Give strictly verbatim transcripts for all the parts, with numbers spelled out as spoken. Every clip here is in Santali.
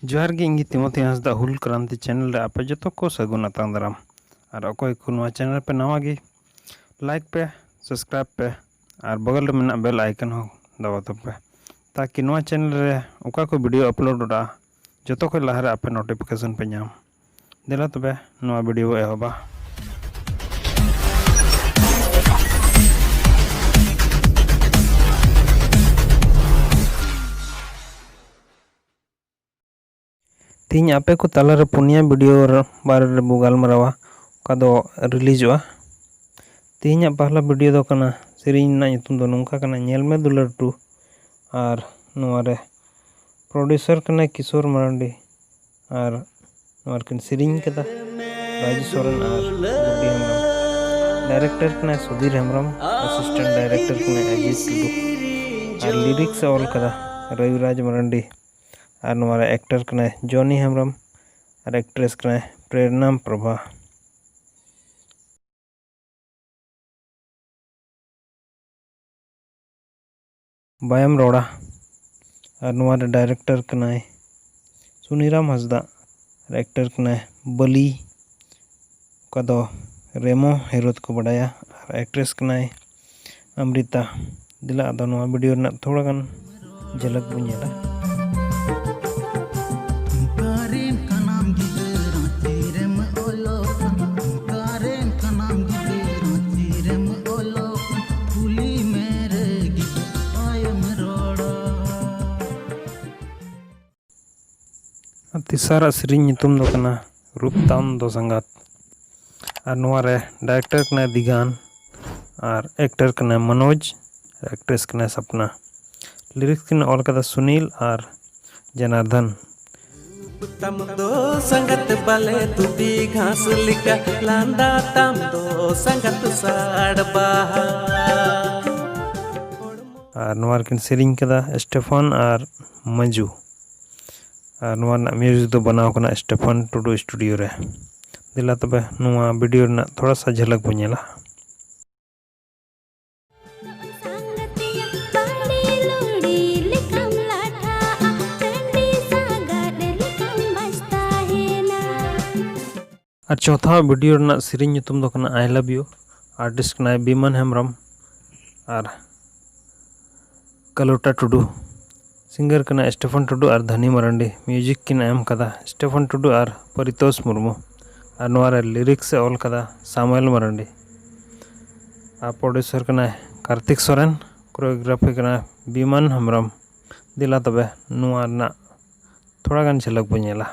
ᱡᱚᱦᱟᱨ ᱜᱮ, ᱤᱧ ᱜᱮ ᱛᱤᱢᱳᱛᱷᱤ ᱦᱟᱸᱥᱫᱟ, ᱦᱩᱞ ᱠᱨᱟᱱᱛᱤ ᱪᱮᱱᱮᱞ ᱨᱮ ᱟᱯᱮ ᱡᱚᱛᱚ ᱠᱚ ᱥᱟᱹᱜᱩᱱ ᱟᱛᱟᱝ ᱫᱟᱨᱟᱢ᱾ ᱟᱨ ᱚᱠᱚᱭ ᱠᱚ ᱱᱚᱣᱟ ᱪᱮᱱᱮᱞ ᱨᱮᱯᱮ ᱱᱟᱣᱟ ᱜᱮ, ᱞᱟᱭᱤᱠ ᱯᱮ, ᱥᱟᱵᱥᱠᱨᱟᱭᱤᱵ ᱯᱮ ᱟᱨ ᱵᱚᱜᱚᱞ ᱨᱮ ᱢᱮᱱᱟᱜ ᱵᱮᱞ ᱟᱭᱠᱚᱱ ᱦᱚᱸ ᱫᱟᱵᱟᱣ ᱛᱟᱯᱮ, ᱛᱟᱠᱤ ᱱᱚᱣᱟ ᱪᱮᱱᱮᱞ ᱨᱮ ᱚᱠᱟ ᱠᱚ ᱵᱷᱤᱰᱤᱭᱳ ᱟᱯᱞᱳᱰᱚᱜᱼᱟ, ᱡᱚᱛᱚ ᱠᱷᱚᱱ ᱞᱟᱦᱟᱨᱮ ᱟᱯᱮ ᱱᱳᱴᱤᱯᱷᱤᱠᱮᱥᱚᱱ ᱯᱮ ᱧᱟᱢ᱾ ᱫᱮᱞᱟ ᱛᱚᱵᱮ ᱱᱚᱣᱟ ᱵᱷᱤᱰᱤᱭᱳ ᱵᱚ ᱮᱦᱚᱵᱟ᱾ ᱛᱮᱦᱮᱧ ᱟᱯᱮ ᱠᱚ ᱛᱟᱞᱟᱨᱮ ᱯᱩᱱᱭᱟ ᱵᱷᱤᱰᱤᱭᱳ ᱨᱮ ᱵᱟᱨᱮ ᱨᱮᱵᱚ ᱜᱟᱞᱢᱟᱨᱟᱣᱟ, ᱚᱠᱟ ᱫᱚ ᱨᱤᱞᱤᱡᱚᱜᱼᱟ᱾ ᱛᱮᱦᱮᱧᱟᱜ ᱯᱟᱦᱞᱟ ᱵᱷᱤᱰᱤᱭᱳ ᱫᱚ ᱠᱟᱱᱟ, ᱥᱮᱨᱮᱧ ᱨᱮᱱᱟᱜ ᱧᱩᱛᱩᱢ ᱫᱚ ᱱᱚᱝᱠᱟ ᱠᱟᱱᱟ, ᱧᱮᱞ ᱢᱮ ᱫᱩᱞᱟᱹᱲ ᱴᱩ᱾ ᱟᱨ ᱱᱚᱣᱟ ᱨᱮ ᱯᱨᱚᱰᱭᱩᱥᱟᱨ ᱠᱟᱱᱟᱭ ᱠᱤᱥᱳᱨ ᱢᱟᱨᱟᱱᱰᱤ ᱟᱨ ᱱᱚᱣᱟ ᱨᱮᱠᱤᱱ ᱥᱮᱨᱮᱧ ᱠᱟᱫᱟ ᱨᱟᱡᱩ ᱥᱚᱨᱮᱱ ᱟᱨ ᱜᱩᱰᱰᱤ ᱦᱮᱢᱵᱨᱚᱢ᱾ ᱰᱟᱭᱨᱮᱠᱴᱚᱨ ᱠᱟᱱᱟᱭ ᱥᱩᱫᱷᱤᱨ ᱦᱮᱢᱵᱨᱚᱢ, ᱟᱥᱤᱥᱴᱮᱱᱴ ᱰᱟᱭᱨᱮᱠᱴᱚᱨ ᱠᱟᱱᱟᱭ ᱟᱡᱤᱛ ᱴᱩᱰᱩ ᱟᱨ ᱞᱤᱨᱤᱠᱥ ᱮ ᱚᱞ ᱠᱟᱫᱟ ᱨᱚᱵᱤᱨᱟᱡᱽ ᱢᱟᱨᱟᱱᱰᱤ᱾ ᱟᱨ ᱱᱚᱣᱟ ᱨᱮ ᱮᱠᱴᱚᱨ ᱠᱟᱱᱟᱭ ᱡᱚᱱᱤ ᱦᱮᱢᱵᱨᱚᱢ ᱟᱨ ᱮᱠᱴᱨᱮᱥ ᱠᱟᱱᱟᱭ ᱯᱨᱮᱨᱱᱟ ᱯᱨᱚᱵᱷᱟ᱾ ᱵᱟᱭᱟᱢ ᱨᱚᱲᱟ᱾ ᱟᱨ ᱱᱚᱣᱟ ᱨᱮ ᱰᱟᱭᱨᱮᱠᱴᱚᱨ ᱠᱟᱱᱟᱭ ᱥᱩᱱᱤᱨᱟᱢ ᱦᱟᱸᱥᱫᱟ ᱟᱨ ᱮᱠᱴᱚᱨ ᱠᱟᱱᱟᱭ ᱵᱟᱹᱞᱤ, ᱚᱠᱟ ᱫᱚ ᱨᱮᱢᱳ ᱦᱤᱨᱳ ᱛᱮᱠᱚ ᱵᱟᱰᱟᱭᱟ, ᱟᱨ ᱮᱠᱴᱨᱮᱥ ᱠᱟᱱᱟᱭ ᱟᱢᱨᱤᱛᱟ᱾ ᱫᱮᱞᱟ ᱟᱫᱚ ᱱᱚᱣᱟ ᱵᱷᱤᱰᱤᱭᱳ ᱨᱮᱱᱟᱜ ᱛᱷᱚᱲᱟ ᱜᱟᱱ ᱡᱷᱟᱞᱟᱠ ᱵᱚᱱ ᱧᱮᱞᱟ᱾ ᱚᱠᱟᱨᱮᱱ ᱠᱟᱱᱟᱢ ᱜᱤᱫᱽᱨᱟᱹ ᱛᱤᱨᱮᱢ ᱚᱞᱚᱜ ᱠᱟᱱ? ᱚᱠᱟᱨᱮᱱ ᱠᱟᱱᱟᱢ ᱜᱤᱫᱽᱨᱟᱹ ᱛᱤᱨᱮᱢ ᱚᱞᱚᱜ ᱠᱟᱱ? ᱠᱩᱞᱤ ᱢᱮᱨᱮ ᱜᱤᱫᱽᱨᱟᱹ ᱚᱭᱮᱢ ᱨᱚᱲᱟ᱾ ᱟᱨ ᱛᱮᱥᱟᱨᱟᱜ ᱥᱮᱨᱮᱧ ᱧᱩᱛᱩᱢ ᱫᱚ ᱠᱟᱱᱟ ᱨᱩᱯ ᱛᱟᱢ ᱫᱚ ᱥᱟᱸᱜᱟᱛ᱾ ᱟᱨ ᱱᱚᱣᱟ ᱨᱮ ᱰᱟᱭᱨᱮᱠᱴᱚᱨ ᱠᱟᱱᱟᱭ ᱫᱤᱜᱟᱱ ᱟᱨ ᱮᱠᱴᱚᱨ ᱠᱟᱱᱟᱭ ᱢᱚᱱᱳᱡᱽ ᱟᱨ ᱮᱠᱴᱨᱮᱥ ᱠᱟᱱᱟᱭ ᱥᱟᱯᱱᱟ᱾ ᱞᱤᱨᱤᱠᱥ ᱠᱤᱱ ᱚᱞ ᱠᱟᱫᱟ ᱥᱩᱱᱤᱞ ᱟᱨ ᱡᱚᱱᱟᱨᱫᱚᱱ᱾ ᱨᱩᱯ ᱛᱟᱢ ᱫᱚ ᱥᱟᱸᱜᱟᱛ ᱵᱟᱞᱮ ᱫᱷᱩᱵᱤ ᱜᱷᱟᱥ ᱞᱮᱠᱟ, ᱞᱟᱸᱫᱟ ᱛᱟᱢ ᱫᱚ ᱥᱟᱸᱜᱟᱛ ᱥᱟᱲ ᱵᱟᱦᱟ᱾ ᱟᱨ ᱱᱚᱣᱟ ᱨᱮᱠᱤᱱ ᱥᱮᱨᱮᱧ ᱠᱟᱫᱟ ᱥᱴᱮᱯᱷᱟᱱ ᱟᱨ ᱢᱟᱹᱡᱩ᱾ ᱟᱨ ᱱᱚᱣᱟ ᱨᱮᱱᱟᱜ ᱢᱤᱭᱩᱡᱤᱠ ᱫᱚ ᱵᱮᱱᱟᱣ ᱠᱟᱱᱟ ᱥᱴᱮᱯᱷᱟᱱ ᱴᱩᱰᱩ ᱥᱴᱩᱰᱤᱭᱳ ᱨᱮ᱾ ᱫᱮᱞᱟ ᱛᱚᱵᱮ ᱱᱚᱣᱟ ᱵᱷᱤᱰᱤᱭᱳ ᱨᱮᱱᱟᱜ ᱛᱷᱚᱲᱟ ᱥᱟ ᱡᱷᱟᱞᱟᱠ ᱵᱚᱱ ᱧᱮᱞᱟ᱾ ᱥᱟᱸᱜᱟᱛᱤᱭᱟ ᱵᱟᱲᱮ ᱞᱩᱲᱤ ᱞᱮᱠᱟᱢ ᱞᱟᱴᱷᱟᱜᱼᱟ, ᱴᱟᱺᱰᱤ ᱥᱟᱸᱜᱟᱛ ᱟᱨ ᱪᱚᱛᱷᱟ ᱵᱷᱤᱰᱤᱭᱳ ᱨᱮᱱᱟᱜ ᱥᱮᱨᱮᱧ ᱧᱩᱛᱩᱢ ᱫᱚ ᱠᱟᱱᱟ I Love You᱾ ᱟᱨᱴᱤᱥᱴ ᱠᱟᱱᱟᱭ ᱵᱤᱢᱟᱱ ᱦᱮᱢᱵᱨᱚᱢ ᱟᱨ ᱠᱟᱞᱩᱴᱟ ᱴᱩᱰᱩ᱾ ᱥᱤᱝᱜᱟᱨ ᱠᱟᱱᱟᱭ ᱥᱴᱮᱯᱷᱟᱱ ᱴᱩᱰᱩ ᱟᱨ ᱫᱷᱟᱱᱤ ᱢᱟᱨᱟᱱᱰᱤ᱾ ᱢᱤᱭᱩᱡᱤᱠ ᱠᱤᱱ ᱮᱢ ᱠᱟᱫᱟ ᱥᱴᱮᱯᱷᱟᱱ ᱴᱩᱰᱩ ᱟᱨ ᱯᱚᱨᱤᱛᱳᱥ ᱢᱩᱨᱢᱩ᱾ ᱟᱨ ᱱᱚᱣᱟ ᱨᱮ ᱞᱤᱨᱤᱠᱥ ᱮ ᱚᱞ ᱠᱟᱫᱟ ᱥᱟᱢᱩᱭᱮᱞ ᱢᱟᱨᱟᱱᱰᱤ᱾ ᱟᱨ ᱯᱨᱚᱰᱭᱩᱥᱟᱨ ᱠᱟᱱᱟᱭ ᱠᱟᱨᱛᱤᱠ ᱥᱚᱨᱮᱱ᱾ ᱠᱳᱨᱤᱭᱳᱜᱨᱟᱯᱷᱤ ᱠᱟᱱᱟᱭ ᱵᱤᱢᱟᱱ ᱦᱮᱢᱵᱨᱚᱢ᱾ ᱫᱮᱞᱟ ᱛᱚᱵᱮ ᱱᱚᱣᱟ ᱨᱮᱱᱟᱜ ᱛᱷᱚᱲᱟ ᱜᱟᱱ ᱡᱷᱟᱞᱟᱠ ᱵᱚᱱ ᱧᱮᱞᱟ᱾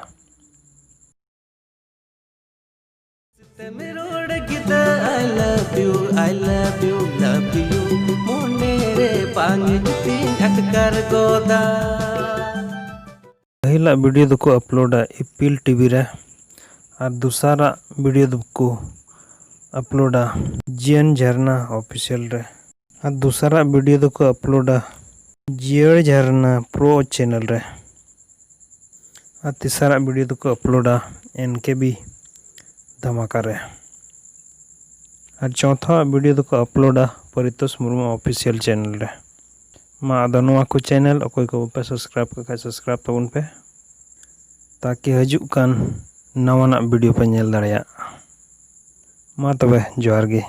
ᱛᱮᱢ ᱨᱚᱲ ᱠᱮᱫᱟ I love you, I love you, love you᱾ ᱢᱚᱱᱮ ᱨᱮ ᱵᱟᱝ ᱛᱤᱧ ᱟᱴᱠᱟᱨ ᱜᱚᱫᱟ᱾ ᱯᱟᱹᱦᱤᱞᱟᱜ ᱵᱷᱤᱰᱤᱭᱳ ᱫᱚᱠᱚ ᱟᱯᱞᱳᱰᱟ ᱤᱯᱤᱞ ᱴᱤᱵᱷᱤ ᱨᱮ, ᱟᱨ ᱫᱚᱥᱟᱨᱟᱜ ᱵᱷᱤᱰᱤᱭᱳ ᱫᱚᱠᱚ ᱟᱯᱞᱳᱰᱟ ᱡᱤᱭᱚᱱ ᱡᱷᱟᱨᱱᱟ ᱚᱯᱷᱤᱥᱤᱭᱟᱞ ᱨᱮ᱾ ᱟᱨ ᱫᱚᱥᱟᱨᱟᱜ ᱵᱷᱤᱰᱤᱭᱳ ᱫᱚᱠᱚ ᱟᱯᱞᱳᱰᱟ ᱡᱤᱭᱟᱹᱲ ᱡᱷᱟᱨᱱᱟ ᱯᱨᱳ ᱪᱮᱱᱮᱞ ᱨᱮ᱾ ᱟᱨ ᱛᱮᱥᱟᱨᱟᱜ ᱵᱷᱤᱰᱤᱭᱳ ᱫᱚᱠᱚ ᱟᱯᱞᱳᱰᱟ ᱮᱱ ᱠᱮ ᱵᱤ ᱫᱷᱟᱢᱟᱠᱟ ᱨᱮ᱾ ᱟᱨ ᱪᱚᱛᱷᱟᱣᱟᱜ ᱵᱷᱤᱰᱤᱭᱳ ᱫᱚᱠᱚ ᱟᱯᱞᱳᱰᱟ ᱯᱚᱨᱤᱛᱳᱥ ᱢᱩᱨᱢᱩ ᱚᱯᱷᱤᱥᱤᱭᱟᱞ ᱪᱮᱱᱮᱞ ᱨᱮ᱾ ᱢᱟ ᱟᱫᱚ ᱱᱚᱣᱟ ᱠᱚ ᱪᱮᱱᱮᱞ ᱚᱠᱚᱭ ᱠᱚ ᱵᱟᱯᱮ ᱥᱟᱵᱥᱠᱨᱟᱭᱤᱵ ᱠᱟᱜ ᱠᱷᱟᱡ ᱥᱟᱵᱥᱠᱨᱟᱭᱤᱵ ᱛᱟᱵᱚᱱ ᱯᱮ, ᱛᱟᱠᱤ ᱦᱤᱡᱩᱜ ᱠᱟᱱ ᱱᱟᱣᱟᱱᱟᱜ ᱵᱷᱤᱰᱤᱭᱳ ᱯᱮ ᱧᱮᱞ ᱫᱟᱲᱮᱭᱟᱜ᱾ ᱢᱟ ᱛᱚᱵᱮ ᱡᱚᱦᱟᱨ ᱜᱮ᱾